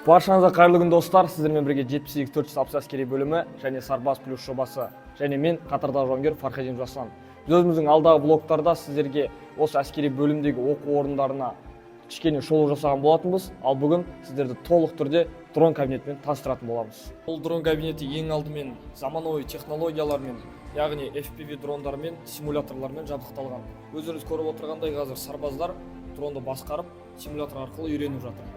Баршаңызға қайырлы күн, достар! Сіздермен бірге 72 460 әскери бөлімі және Сарбаз Плюс жобасы және мен, қатардағы жауынгер Фархадин Жаслан. Біз өзіміздің алдағы блогтарда сіздерге осы әскери бөлімдегі оқу орындарына кішкене шолу жасаған болатынбыз. Ал бүгін сіздерді толық түрде дрон кабинетімен таныстыратын боламыз. Бұл дрон кабинеті ең алдымен заманауи технологиялармен, яғни FPV дрондармен, симуляторлармен жабдықталған. Өздеріңіз көріп отырғандай, қазір сарбаздар дронды басқарып, симулятор арқылы үйреніп жатыр.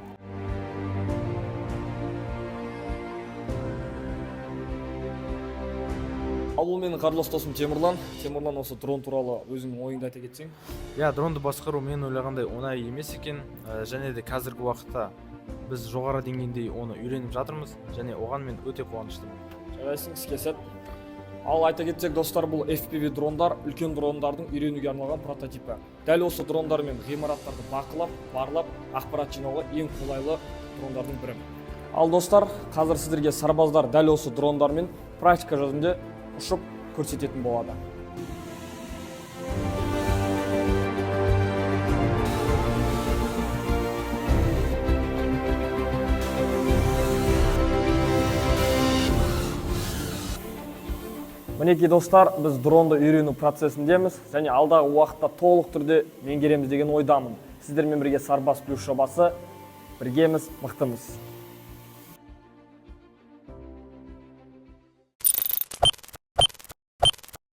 Ал бұл менің қарындас досым Темірлан. Темірлан, осы дрон туралы өзіңнің ойыңды айта кетсең. Иә, дронды басқару мен ойлағандай оңай емес екен. Және де қазіргі уақытта біз жоғары деңгейде оны үйреніп жатырмыз және оған мен өте қуаныштымын. Жарайсың, іске сәт! Ал айта кетсек, достар, бұл FPV дрондар үлкен дрондардың үйренуге арналған прототипі. Дәл осы дрондармен ғимараттарды бақылап, барлап, ақпарат жинауға ең қолайлы дрондардың бірі. Ал, достар, қазір сіздерге сарбаздар дәл осы дрондармен практика жүзінде ұшып көрсететін болады. Мінекей, достар, біз дронды үйрену процесіндеміз және алдағы уақытта толық түрде меңгереміз деген ойдамын. Сіздермен бірге Сарбаз Плюс жобасы, біргеміз, мықтымыз!